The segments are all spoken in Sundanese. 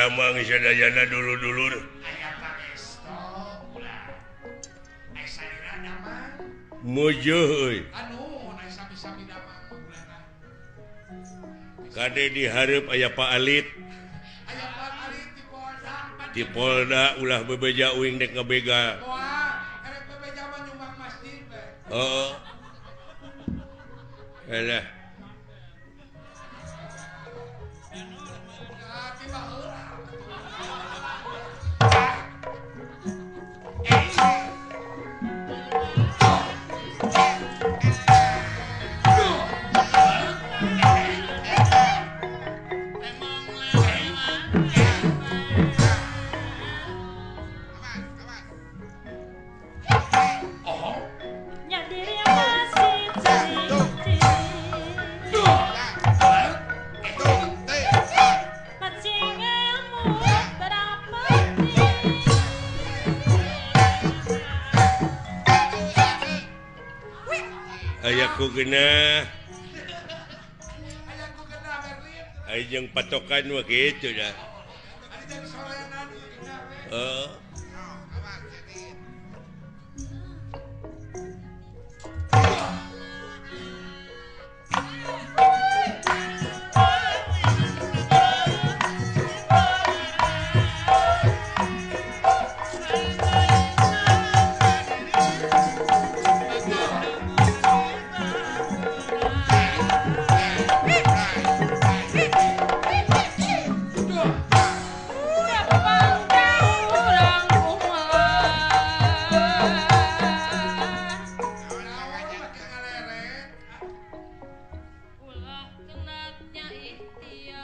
Damang sadayana dulur-dulur. Mujuh euy. Kade dihareup aya Pak Alit. Di Polda ulah bebeja uing dek ngabegal. Heeh. Alah. Ayaku genah. Aya jeung patokan mah kitu dah. Heeh.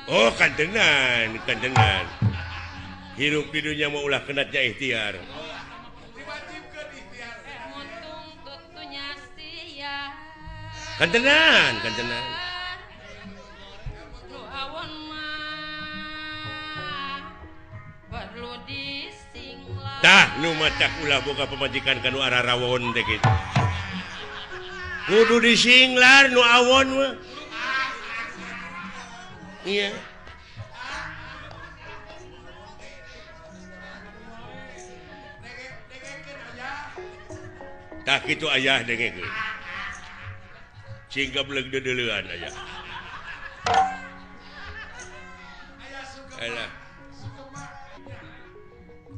Oh kantenan, kantenan. Hirup di dunia mau ulah kenatnya ikhtiar. Kantenan, kantenan. Tah nu matak ulah boga pamajikan kanu ararawon teh kitu. Kudu disinglar nu awon mah. Iya. Tah kitu ayah dengekeun. Cing gableg deudeuleun ayah. Alah.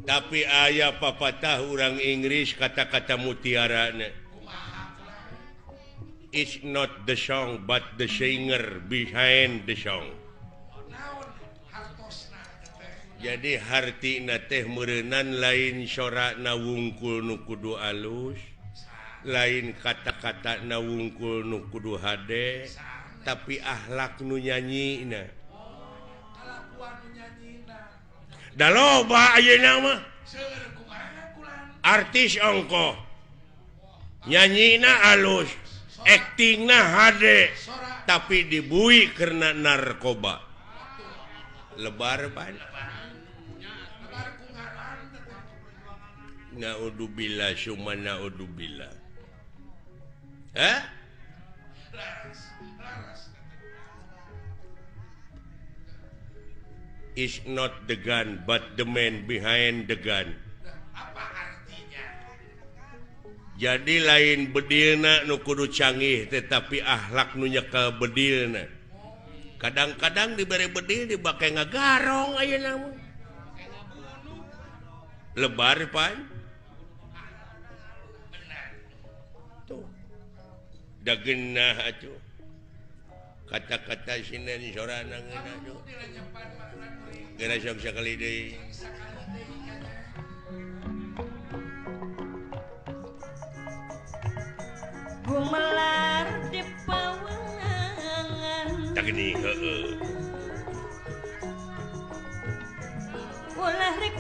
Tapi ayah papatah urang Inggris kata-kata mutiarana. It's not the song but the singer behind the song. Jadi hartina teh meureunnan lain sorana wungkul nu kudu alus, lain kata-kata na wungkul nu kudu hade, tapi akhlak nu nyanyina. Da loba ayeuna mah artis ongkoh nyanyina alus, aktingna hade, tapi dibui karena narkoba. Lebar pan. Naudzubillah summa naudzubillah. Hah? It's not the gun but the man behind the gun. Apa artinya? Jadi lain bedilna nu kudu canggih tetapi akhlak nu nyekel bedilna. Kadang-kadang dibere bedil dibake ngagarong ayeuna mah. Lebar pan. Tuh. Da geunah atuh. Kata-kata sinden sorana ngeunah tuh. Geura sok sakali deui. Gumelar di pawenangan. Tah geuning heueuh. Ulah rek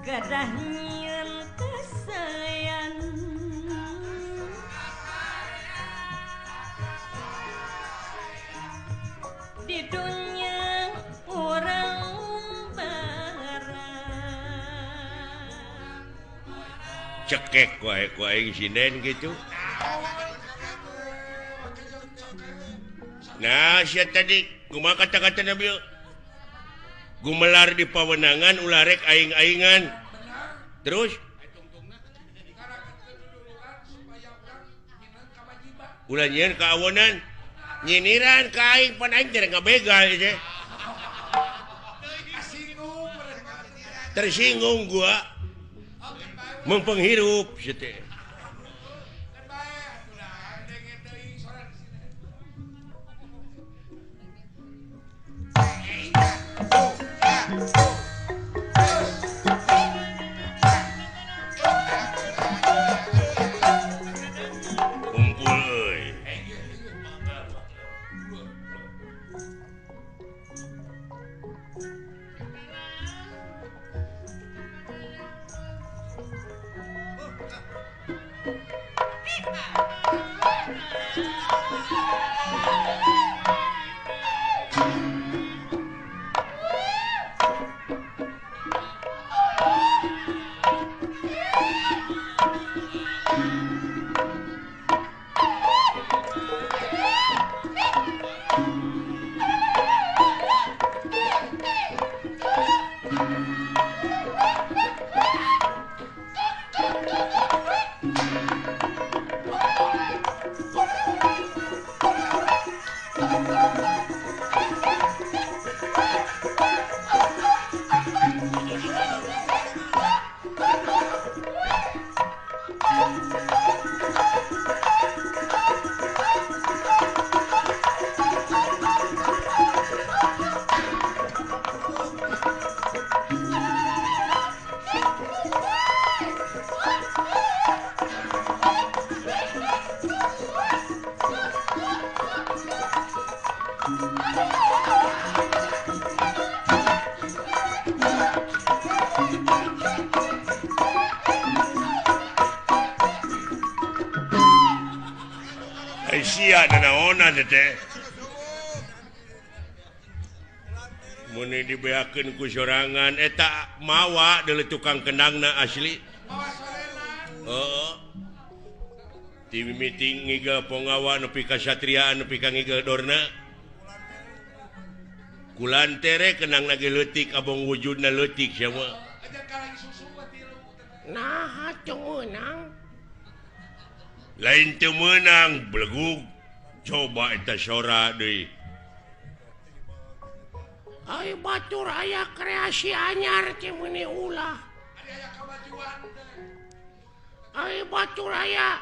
gadah nyieun kasayan di dunia urang barang. Cekek wae ku aing sinden gitu. Nah, sia tadi kumaha kata-kata Nabi? Gumelar di pawenangan ulah rek aing-aingan. Terus ulah nyieun kaawonan, nyiniran ka aing pan aing teh ngabegal teh. Tersinggung gua. Mempenghirup sia teh. Kumpul euy. Sia nanaonan teh. Mun dibeakeun ku sorangan eta mawa deuleu tukang kendangna asli. Heeh. Ti mimiti ngigel pongawa nepi ka satriaan nepi ka ngigel dorna. Kulantere kendangna ge leutik abong wujudna leutik sia mah. Nah, teu meunang. Lain teu meunang belegug coba eta sora deui. Ai batur aya kreasi anyar teh meuni ulah. Ai batur aya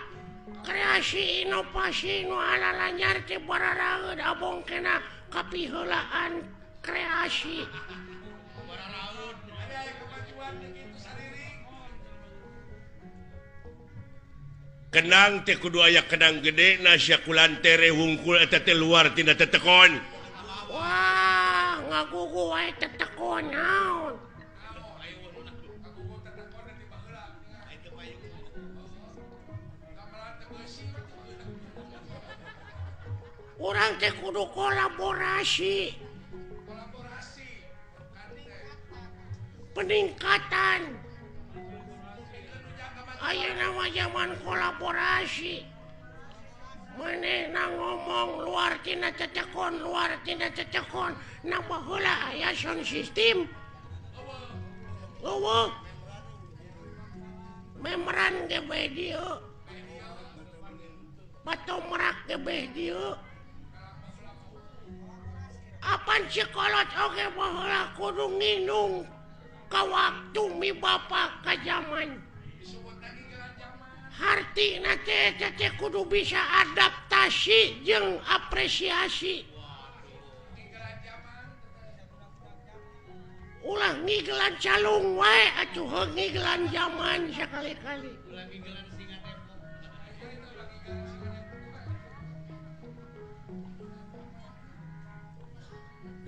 kreasi inovasi nu alalanyar teh bararaeud abong kena kapiheulaan kreasi. Kenang teh kudu aya kenang gede na sia kulantere wungkul eta teh luar tina tetekon. Wah, ngagugu wae tetekon naon. Urang teh kudu kolaborasi. Peningkatan. Ayeuna mah zaman kolaborasi. Manehna ngomong luar tina cecekon, luar tina cecekon, na baheula aya sound system. Eueuh. Memeran ge bae dieu. Patomrak ge bae dieu. Apan cikolot oge baheula kudu nginung ka waktu mi bapa ka zaman. Hartina teh teh kudu bisa adaptasi jeung apresiasi. Ulah ngigelan calung wae atuh heuh ngigelan zaman sakali-kali.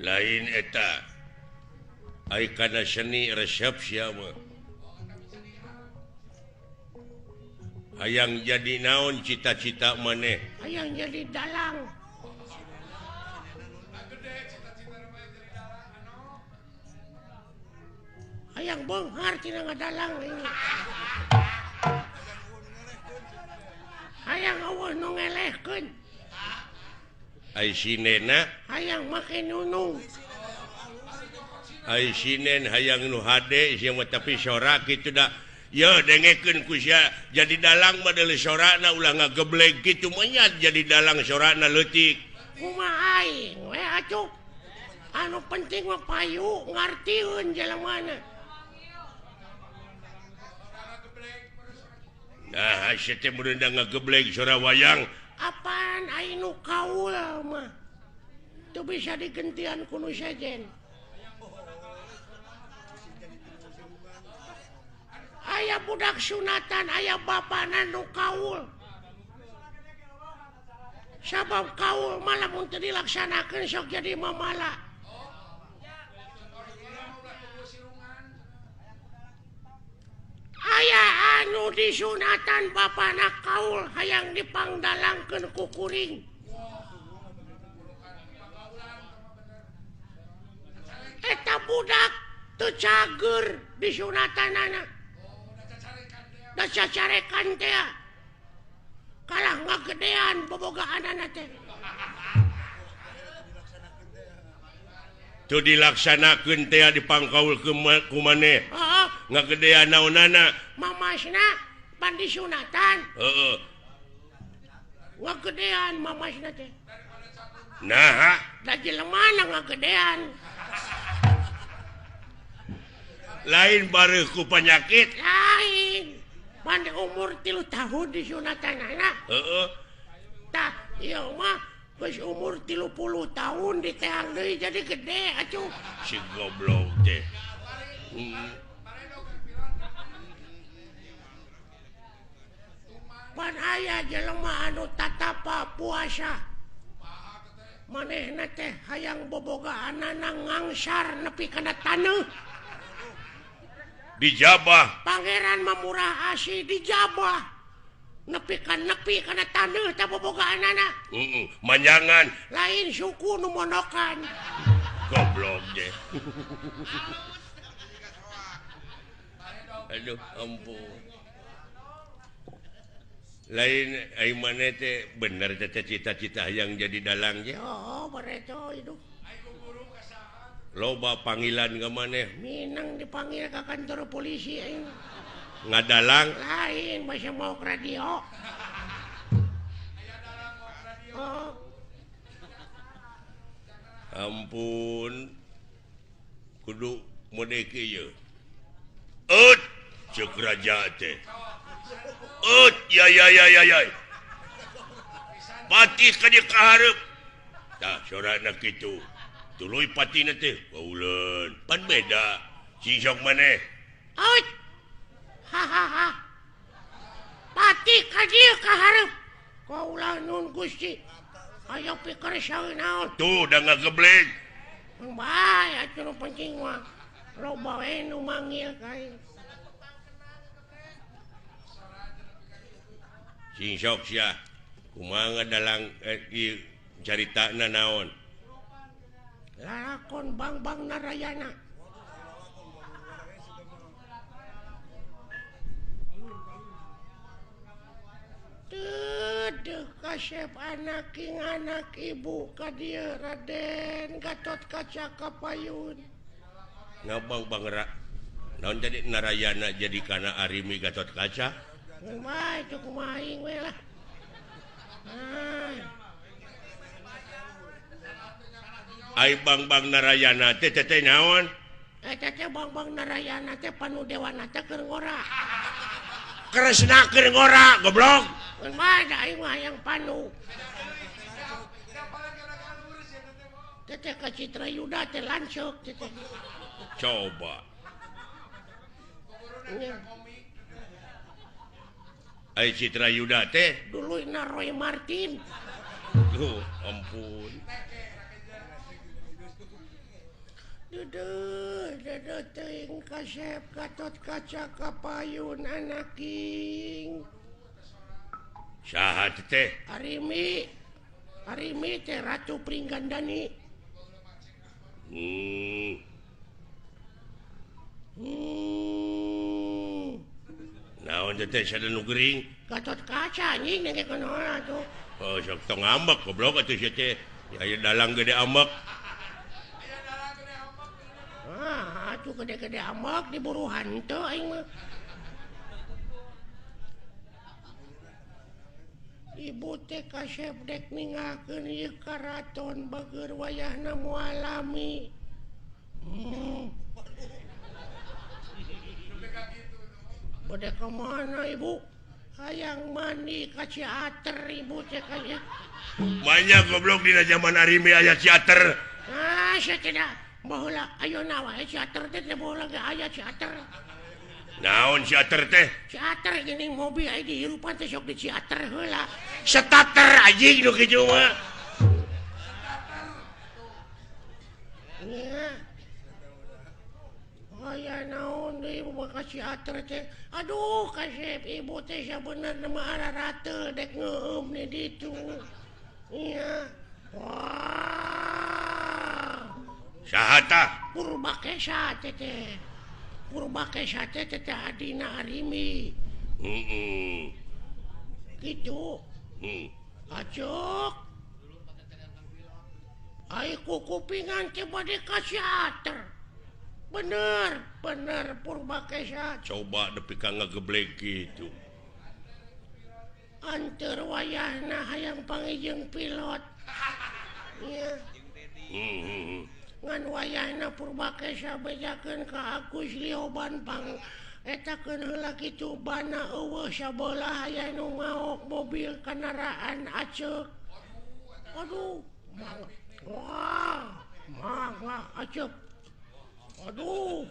Lain eta ai kana seni resep sia mah. Hayang jadi naon cita-cita maneh? Hayang jadi dalang. Hayang beunghar tina ngadalang ini. Hayang eueuh nu ngelehkeun. Ai sinena hayang make nunung. Ai sinen hayang nu hade sia mah tapi sora kitu da. Ye dengekeun ku sia jadi dalang mah deuleu sorana ulah ngageblek kitu menyat jadi dalang sorana leutik. Kumaha aing we atuh. Anu penting mah payu ngartieun jelemana. Nah, sia teh meureun da ngageblek sora wayang. Apaan aing nu kaul mah teu bisa digentian ku nu sejen. Aya budak sunatan aya bapana nu kaul. Sabab kaul mah lamun teu dilaksanakeun sok jadi mamala. Aya anu disunatan bapana kaul hayang dipangdalangkeun ku kuring. Eta budak teu cager disunatanana. Da cacarekan teh kalah ngagedean bobogaanana teh. Teu dilaksanakeun teh dipangkaul ku maneh. Heeh. Ngagedean naonana? Mamasna pan disunatan. Heeh. Ngagedean mamasna teh. Naha? Da jelemana ngagedean. Lain bareuh ku panyakit. Lain. Pan umur 3 tahun disunatanana. Heeh. Tah ieu mah geus umur 30 tahun diteang deui jadi gede atuh. Si goblok teh. Pan aya jelema anu tatapa puasa. Manehna teh hayang bobogaanana ngangsar nepi kana taneuh. Dijabah. Pangeran Mamurah Asih dijabah. Nepi kana taneuh teh bobogaanana. Heeh, manjangan. Lain suku nu monokan. Goblok deh. Aduh, ampun. Lain ai maneh teh bener teh cita-cita hayang jadi dalang ge. Oh, bareto hidup. Loba panggilan ka maneh. Minang dipanggil ka kantor polisi aing. Ngadalang? Lain, masih mau ke radio. Oh. Ampun. Kudu mode kieu. Eut, ceuk raja teh. Eut, ya ya ya ya ya. Patih ka dieu ka hareup. Tah sorana kitu. Tuluy patina teh kauleun. Pan beda. Sing sok maneh. Eut. Ha ha ha. Patih ka dieu ka hareup. Kaula nun Gusti. Ayo pikir saeun naon. Tuh da ngageblek. Bae atuh nu penting mah. Loba we nu manggil ka aing. Sing sok sia. Kumaha ngadalang ieu caritana naon? Lalakon Bangbang Narayana. Dedeh kasep anak king anak ibu ka dieu Raden Gatot Kaca Kapayun. Ngabang Bang naon jadi Narayana jadi kana Arimi Gatot Kaca? Kumaha itu kumaha aing we lah. Ai Bangbang Narayana teh teh naon? Eta teh Bangbang Narayana teh panu dewana teh keur ngora. Kresna keur ngora goblok. Kumaha da aing mah hayang panu. Teh ka Citra Yuda teh lanceuk teh. Coba. Ai Citra Yuda teh duluyna Roy Martin. Duh, ampun. Duduh, duduh teuing kasep Gatot Kaca Kapayun anaking. Saha teh? Arimi. Arimi teh Ratu Pringgandani. Naon teh sada nu gering? Gatot Kaca anjing dengekeun heula tuh. Oh, sok tong ambek goblok atuh sia teh. Aya dalang gede ambek. Aya dalang gede ambek. Ah, atuh gede-gede ambek diburu hantu aing mah. Ibu teh kasep dek ninggalkeun ieu karaton bageur wayahna moal lami. Bade ka mana ibu? Hayang mandi ka Ciater ibu teh kaya. Banyak goblok dina zaman Arimi aya Ciater. Ah, sia tidak. Baheula ayeuna wae Ciater teh teh baheula ge aya Ciater. Naon Ciater teh? Ciater geuning mobil aya dihirupan teh sok di Ciater heula. Starter anjing nu kitu mah. Nya. Aya naon deui ibu ka Ciater teh. Aduh kasep ibu teh sabenerna mah ararate dek ngeueum di ditu. Nya. Wah. Saha tah? Purbakesa teh teh. Purbakesa teh teh adina Arimi. Heeh. Kitu. Acuk. Ai kukupingan teh bade ka Ciater. Bener, bener Purbakesa. Coba nepi ka ngageblek kitu. Anteur wayahna hayang panggih pilot. Nya. Ngan wayahna Purbakesa bejakeun ka Agus Lioban pang etakeun heula kitu bana eueuh sabelah aya nu maok mobil kendaraan aceuk. Aduh, wah, mangga aceuk. Aduh,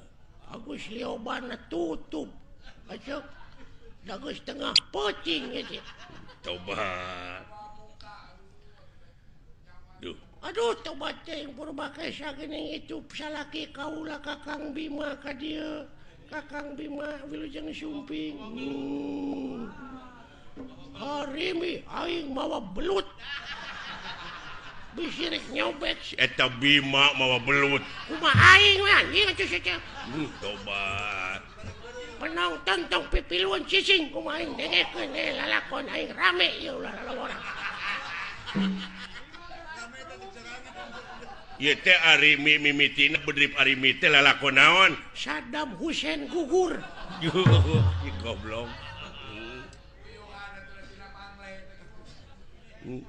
Agus Lioban tutup aceuk. Da geus tengah peuting ieu teh. Tobat. Duh. Aduh, tobat teh Purbakesa geuning itu salaki kaula Kakang Bima ka dieu. Kakang Bima wilujeng sumping. Arimi aing mawa belut. Bisi rek nyobet. Eta Bima mawa belut. Kumaha aing we anjing atuh sia. Tobat. Penonton tong pipiluan cicing kumaha aing dengekeun lalakon aing rame ieu ulah lalawara. Ieu teh Arimi mimitina bedrip Arimi teh lalakon naon? Saddam Hussein gugur. Goblok.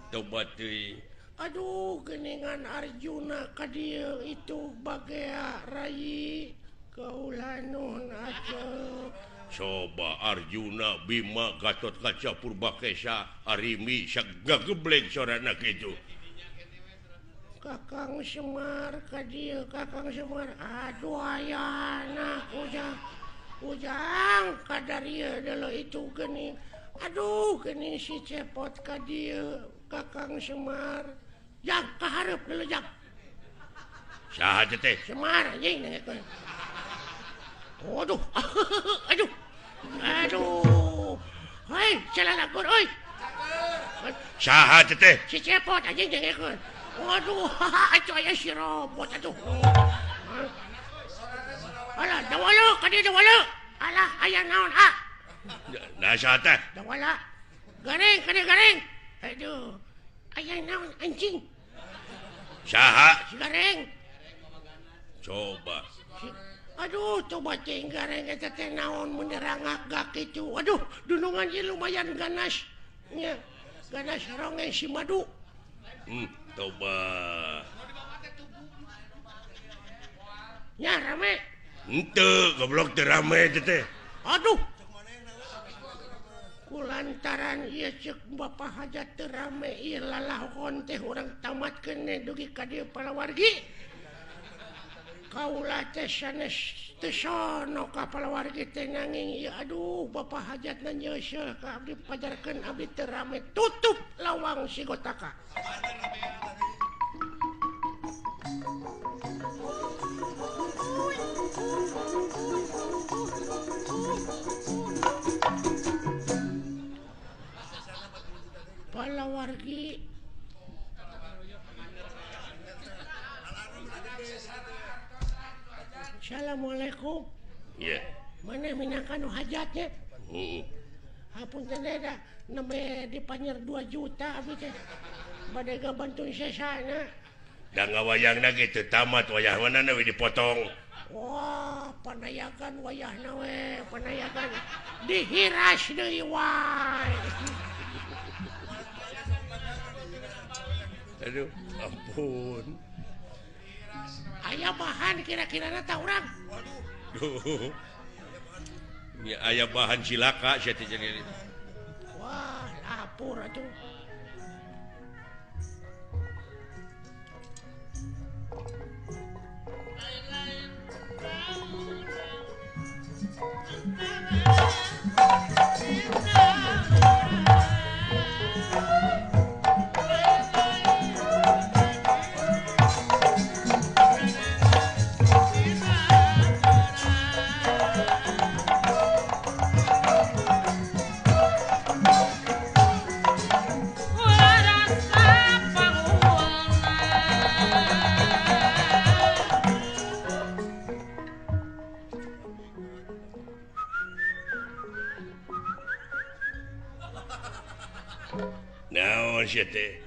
Tobat teuing. Aduh, geningan Arjuna ka dieu itu bagea rai kaula nuhun aceuk. Coba Arjuna, Bima, Gatot Kaca, Purbakesa, Arimi sagageblek sorana kitu. Kakang Semar ka dieu, Kakang Semar. Aduh ayana ujang. Ujang kadarieu deuleu itu geuning. Aduh geuning si Cepot ka dieu, Kakang Semar. Jang ka hareup deuleu jang. Saha teh? Semar anjing dengekeun. Aduh. Aduh. Aduh. Hei, celalakon euy. Saha teh? Si Cepot anjing dengekeun. Waduh, atuh aya si robot atuh. Alah, dawala ka dieu dawala. Alah, aya naon ah? Nah, saha teh? Dawala. Gareng, ka dieu gareng. Aduh. Aya naon anjing? Saha? Si gareng. Coba. Aduh, coba cing gareng eta teh naon mun dirangak kitu. Aduh, dunungan ieu lumayan ganas. Nya, ganas ronge si madu. Coba. Nya rame. Henteu, goblok teu rame teh. Aduh. Kulantaran ieu ceuk Bapak Hajat teu rame ieu lalakon teh urang tamatkeun dugi ka dieu palawargi. Kaula teh sanes teu sono ka palawargi teh nanging ieu aduh Bapak Hajatna nyeuseuh ka abdi pajarkeun abdi teu rame tutup lawang sigotaka. Palawargi Assalamualaikum. Iya. Mana minangka nu hajatnya? Heeh. Hapunten da nembe dipanyer 2 juta abdi teh. Bade gabantuan sesana. Da ngawayangna ge teu tamat wayah mana we dipotong. Wah, panayagan wayahna we, panayagan dihiras deui wae. Aduh, ampun. Aya bahan kira-kirana ta urang. Waduh. Nya aya bahan cilaka sia teh jadi. Wah, lapor atuh. Naon sia teh?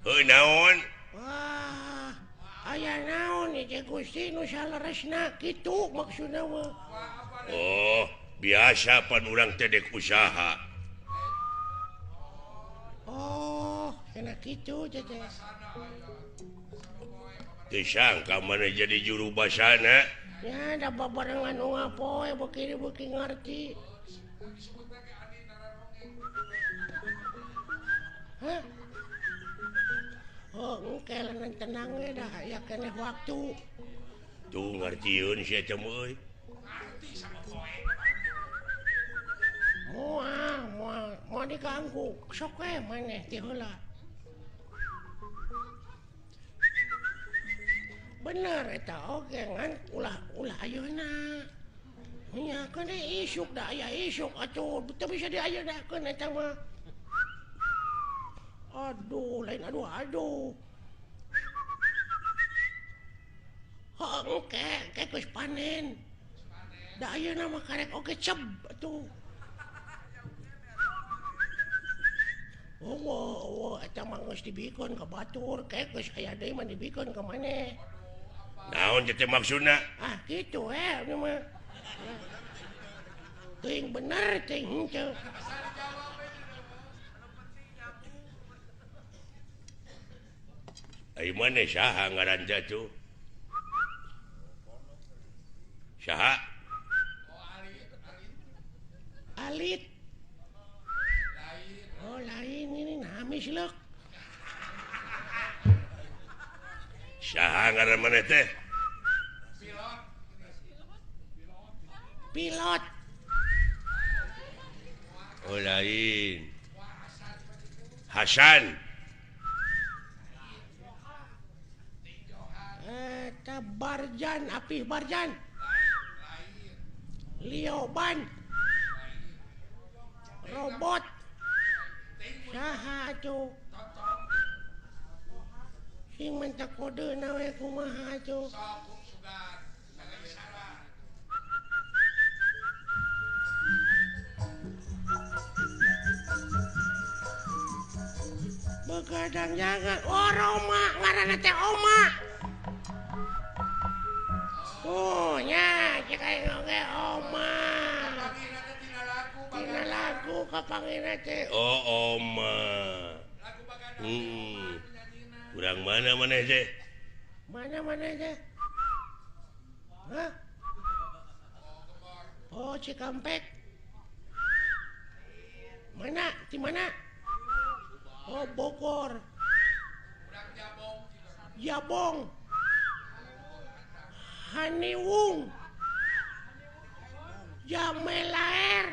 Heuh naon? Wah, aya naon ieu Gusti nu saleresna kitu maksudna mah. Oh, biasa pan urang teh dek usaha. Oh, kena kitu teh. Teu sangka maneh jadi juru basana. Ya, da babarengan unggal poe beuki-beuki ngarti. Hah? Oh, engke leungeun tenang we dah aya keneh waktu. Tuh ngartieun sia teh euy. Ngarti sama poe. Moal, moal, moal diganggu. Sok we maneh ti heula. Bener eta oge ngan ulah ayeuna. Nya keun isuk da aya isuk atuh teu bisa diayenakeun eta mah. Aduh, lain aduh aduh. Heuh, engke geus panen. Da ayeuna mah karek oge ceb atuh. Oh, eta mah geus dibikeun ka batur, ke geus aya deui mah dibikeun ka maneh. Naon teh maksudna? Ah, kitu we ieu mah. Teuing bener teuing henteu. Ai maneh saha ngaran teh atuh? Saha? Alit. Oh, lain ini namis leuk. Saha ngaran maneh teh? Pilot. Pilot. Oh, lain. Hasan. Eta Barjan, Apih Barjan. Lioban. Robot. Saha atuh? Sing minta kode we kumaha atuh? Begadang jangan. Oh, Roma ngaranna teh Oma. Oh, nya cek aing oge Oma. Tina lagu kapangina teh. Oh, Oma. Urang mana maneh teh? Mana maneh teh? Hah? Oh, Cikampek. Mana? Di mana? Oh, Bogor. Jabong. Haniwung. Jamelaer.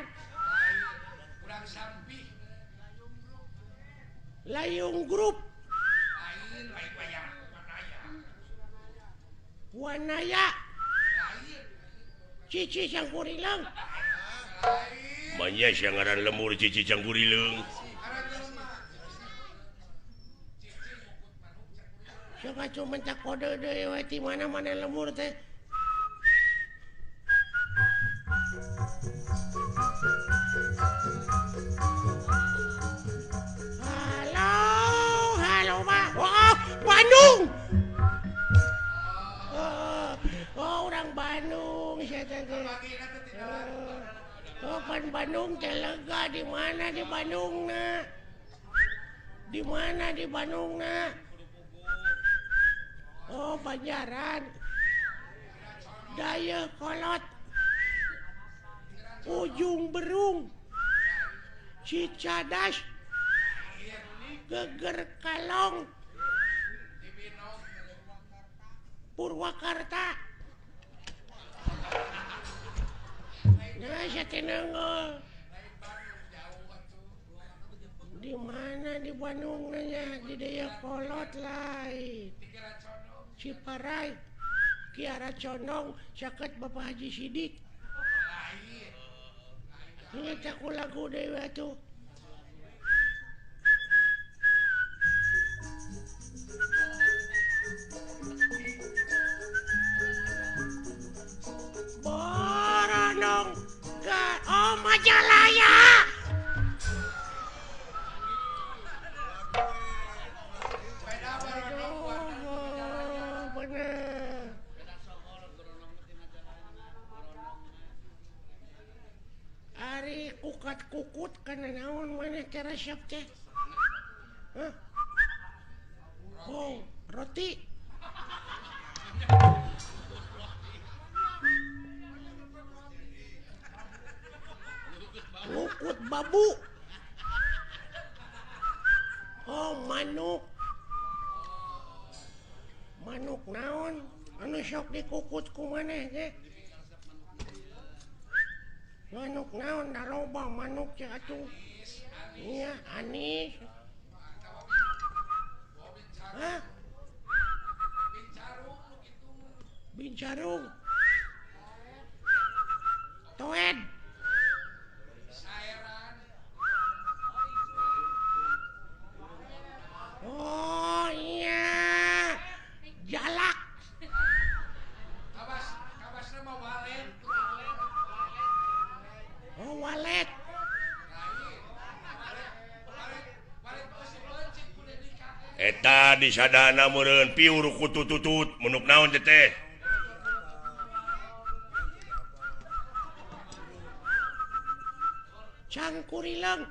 Layung Group. Wanaya. Cici Cangkurileung. Manya sia ngaran lemur Cici Cangkurileung. Sok atuh minta kode deui we ti mana-mana lemur teh. Pan Bandung teh lega di mana di Bandungna? Di mana di Bandungna? Oh, Banjaran. Dayakolot. Ujung Berung. Cicadas. Geger Kalong. Purwakarta. Nah, saya tenang. Di mana di Bandung nanya di Dayakolot lain. Ciparai, Kiara Condong, caket Bapak Haji Sidik. Ini aku lagu dewa tuh. Boronong ke oh Majalaya. Aduh, bener. Ari kukat-kukut kana naon maneh teh resep teh? Hah? Oh, roti. Ngukut babu. Oh, manuk. Manuk naon? Anu sok dikukut ku maneh teh? Manuk naon da loba manuk teh atuh. Iya, anis. Hah? Bincarung. Toed. Oh iya, jalak. Kabas, kabasna mah walet. Oh walet. Eta disadana meureun piur kutututut menuk naon teh teh. Cangkurileung.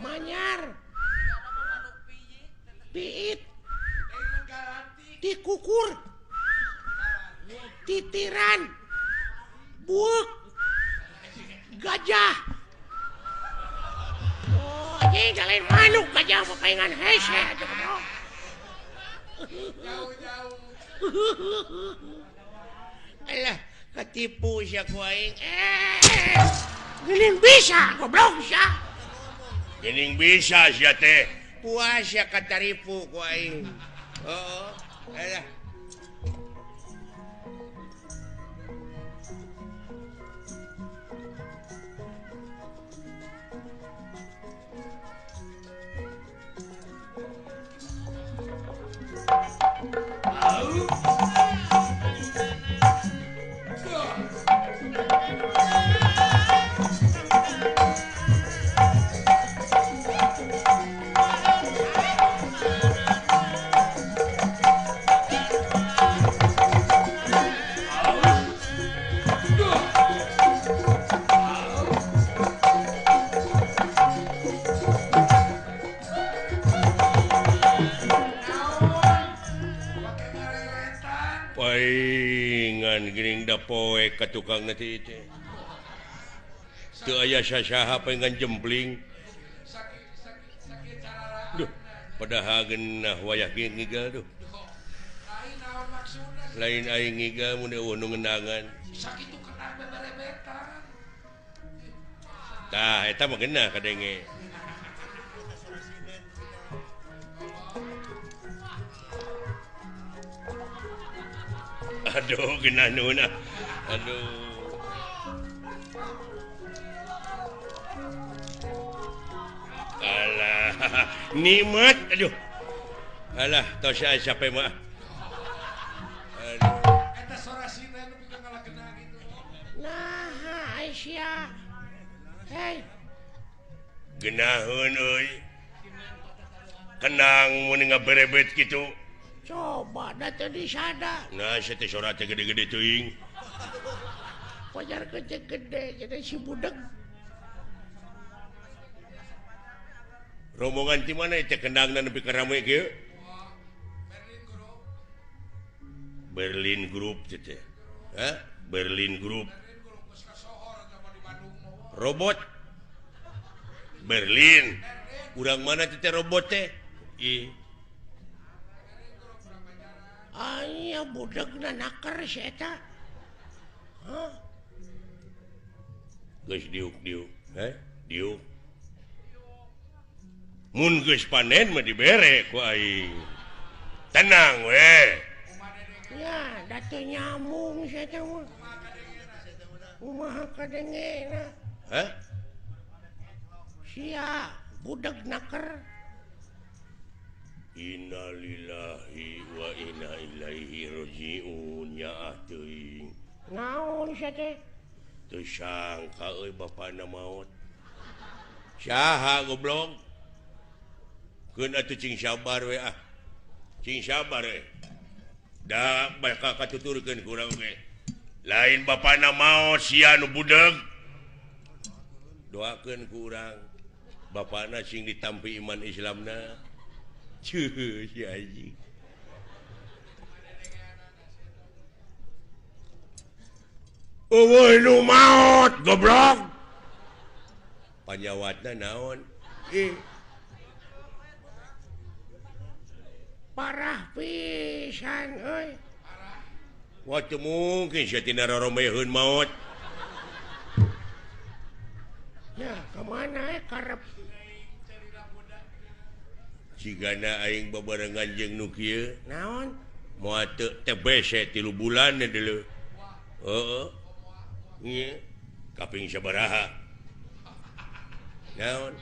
Manyar. Piit. Tikukur. Titiran. Buuk. Gajah. Oh, anjing lain manuk gajah mah paingan hese atuh. Jauh-jauh. Alah, ketipu sia ku aing. Geuning bisa goblok sia. Geuning bisa sia teh. Puas sia kataripu ku aing. Heeh. Alah. Paingan geuning da poek ka tukang teh teh. Teu aya sasaha paingan jempling. Duh, padahal geunah wayah ge ngigal duh. Lain aing ngigal mun eueuh nu ngendangan. Sakitu kenang beberebetan. Tah eta mah geunah kadenge. Aduh, genah nuhun ah. Aduh. Alah, nikmat aduh. Alah, tos aya sape mah. Aduh. Eta sorasina nu pikeun ngalakena gitu. Nah, Aisyah. Hei. Genaheun euy. Kenang mun ngaberebet kitu. Coba da teu disada. Nah, sia teh sora teh gede-gede teuing. Wajar gede-gede jadi si budeg. Rombongan ti mana teh kendangna nepi ka rame kieu? Berlin Group teh. Hah? Berlin Group. Robot Berlin. Urang mana teh robot teh? Ih. Aya budegna naker si eta. Hah? Geus diuk-diuk, heh? Diuk. Mun geus panen mah dibere ku aing. Tenang we. Ya, da teu nyambung si eta mah. Kumaha kadengena? Hah? Sia budeg naker. Innalillahi wa inna ilaihi rajiun ya teuing. Naon sia teh? Teu sangka euy bapana maot. Saha goblok? Keun atuh cing sabar we ah. Cing sabar we. Da bakal katuturkeun ku urang ge. Lain bapana maot sia nu budeg. Doakeun ku urang bapana sing ditampi iman Islamna. Cuh, si anjing. Eueuh nu maot goblok. Panjawatna naon? Ih. Parah pisan euy. Wah, teu mungkin sia tina roromeheun maot. Ya, ka mana karep? Cigana aing babarengan jeung nu kieu. Naon? Moal teu TBC 3 bulan deuleu. Heeh. Ieu kaping sabaraha? Naon?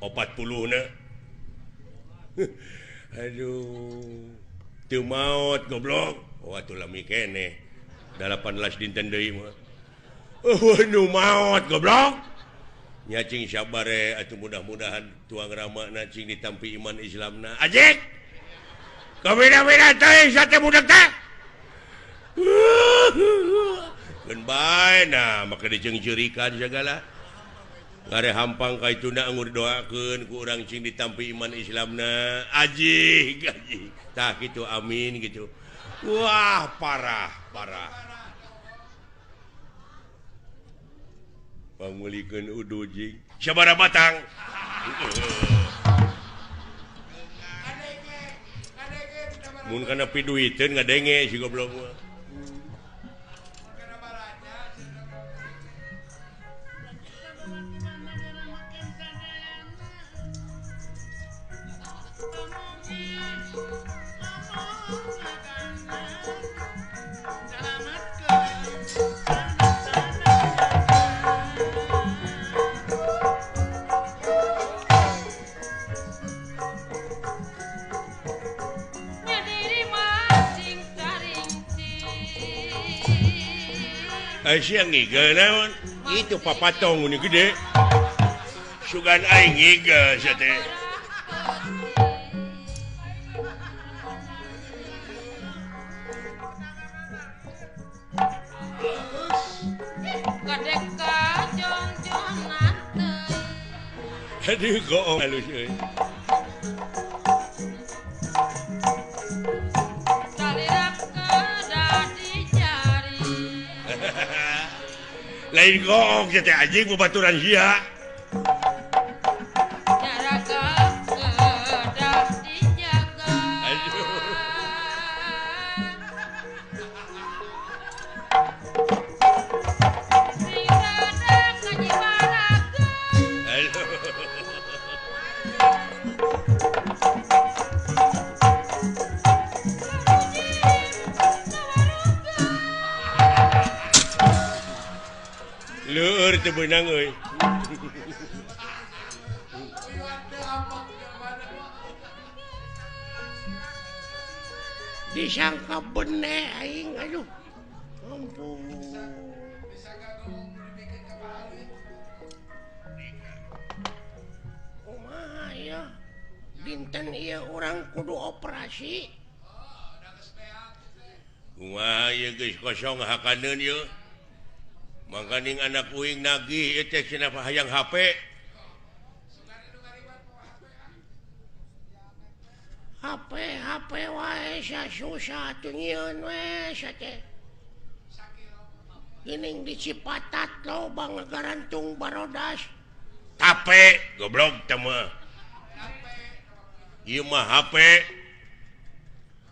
40 na. Aduh. Teu maot goblok. Oh atuh lami keneh. 18 dinten deui mah. Eueuh nu maot goblok. Nya cing sabare atuh mudah-mudahan tuang ramana cing ditampi iman Islamna. Ajik. Kabeda-beda teh sate budak teh. Keun bae nah make diceungceurikan sagala. Ngare hampang ka ituna anggur doakeun ku urang cing ditampi iman Islamna. Ajik, ajik. Tah kitu amin gitu. Wah, parah, parah. Pangulikeun udu jing. Sabaraha batang? Mun kana piduiteun ngadenge si goblok mah. Siang ngigel naon? Itu papatong ini gede. Sugan aing ngigel sia teh. Aduh goong halus euy. Lain goong sia teh anjing babaturan sia. Leur teu beunang euy. Disangka bene aing aduh. Ampun. Kumaha ya? Dinten ieu urang kudu operasi. Kumaha ieu geus kosong hakaneun ieu. Mangkaning anak uing nagih ieu teh cenah hayang HP. HP HP wae susah atuh nyieun we sia teh. Geuning di Cipatat loba ngagarantung barodas. Tape goblok teh mah. Ieu mah HP.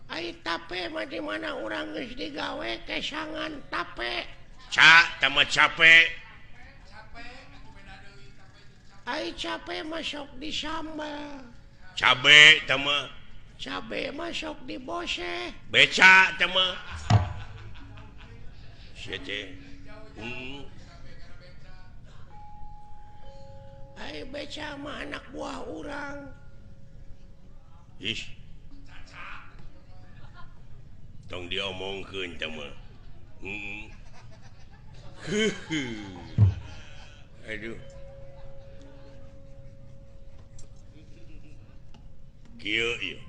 Ai tape mah di mana urang geus digawe kesangan tape. Ca teh mah cape. Ai cape mah sok disambel. Cabe teh mah. Cabe mah sok diboseh. Beca teh mah. Sia teh. Ai beca mah anak buah urang. Ih. Tong diomongkeun teh mah. Aduh. Kieu ieu.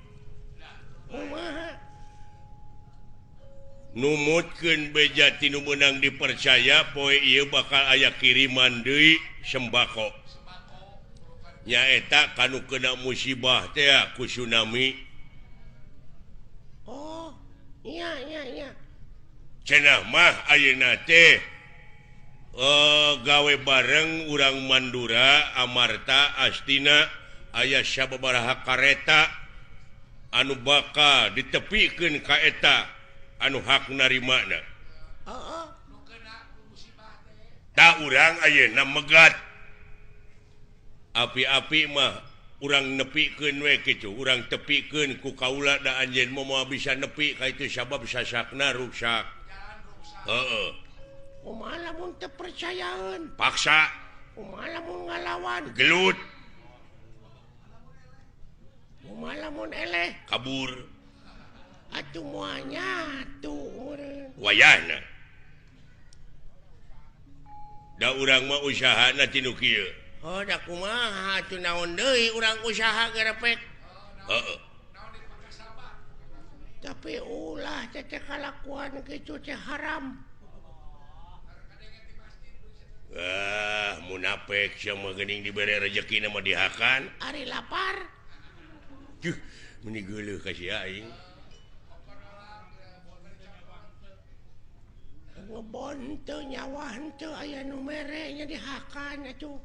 Kumaha? Numutkeun beja ti nu meunang dipercaya poe ieu bakal aya kiriman deui sembako. Nyaeta kanu kena musibah teh ku tsunami. Oh, iya iya iya. Cenah mah ayeuna teh gawe bareng urang Mandura, Amarta, Astina aya sababaraha kareta anu bakal ditepikeun ka eta anu hak narimana. Heeh. Ta urang ayeuna megat. Api-api mah urang nepikeun we kitu, urang tepikeun ku kaula da anjeun mah moal bisa nepi ka itu sabab sasakna ruksak. Heeh. Kumaha lamun teu percayaeun? Paksa. Kumaha lamun ngalawan? Gelut. Kumaha lamun eleh? Kabur. Atuh moal nyatu meureun. Wayahna. Da urang mah usahana ti nu kieu. Oh, da kumaha atuh naon deui urang usaha gerepek. Heeh. Tapi ulah teh kalakuan kitu teh haram. Ah, munafik sia mah geuning dibere rejekina mah dihakan. Ari lapar. Juh, meuni geuleuh ka sia aing. Ngebon teu nyawa henteu aya nu mere nya dihakan atuh.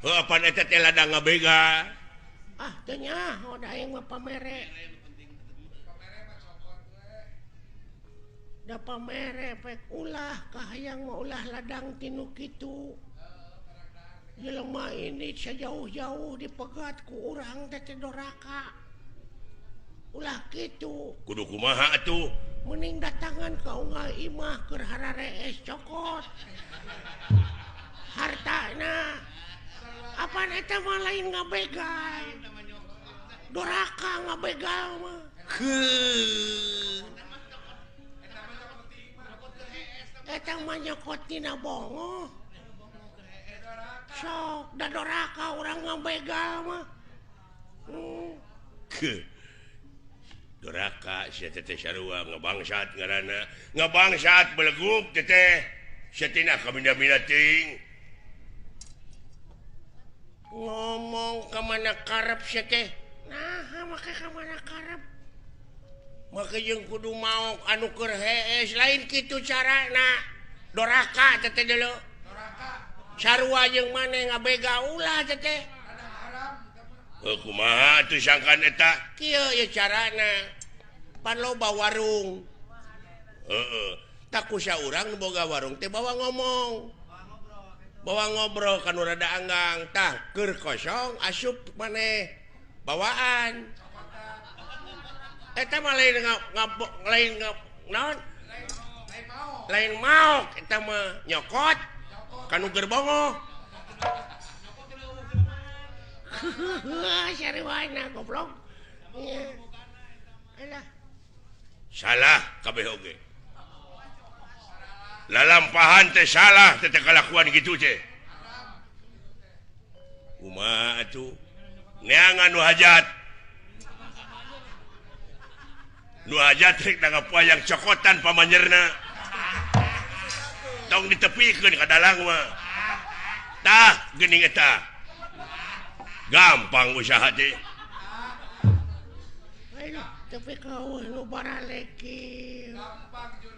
Heuh, apan eta teh ladang ngabega. Ah, teu nyaho da aing mah pamere. Da pamere pek ulah kahayang mah ulah ladang tinu kitu. Jelema ini sejauh-jauh dipegat ku urang teh teh doraka. Ulah kitu. Kudu kumaha atuh? Mending datangan ka unggal imah keur hararees cokot. Hartana. Apaan eta mah lain ngabegal. Doraka ngabegal mah. Heuh. Eta mah nyokot tina bongo. Sok da doraka urang ngabegal mah. Doraka sia teh sarua ngabangsat ngaranna. Ngabangsat beleguk teh. Sia tina kabinda-binda teuing. Ngomong ka mana karep sia teh? Nah, make ka mana karep? Make jeung kudu maok anu keur hees lain kitu carana. Doraka teh teh deuleu. Doraka. Sarua jeung maneh ngabega ulah teh teh. Heuh, kumaha atuh sangkan eta? Kieu ieu carana. Pan loba warung. Heeh. Tak kusa urang nu boga warung teh bawa ngomong. Bawa ngobrol kan rada anggang. Tah keur kosong asup maneh bawaan. Eta mah lain lain naon? Lain maok eta mah nyokot kanu gerbongo. Sarwana goblok. Alah. Salah kabeh oge. Lalampahan teh salah teh kalakuan kitu teh. Kumaha atuh? Neangan nu hajat. Nu hajat rek nanggap wayang cokotan pamanyerna. Tong ditepikeun ka dalang mah. Tah geuning eta. Gampang usaha teh. Ayo tapi kau nu baralek. Gampang.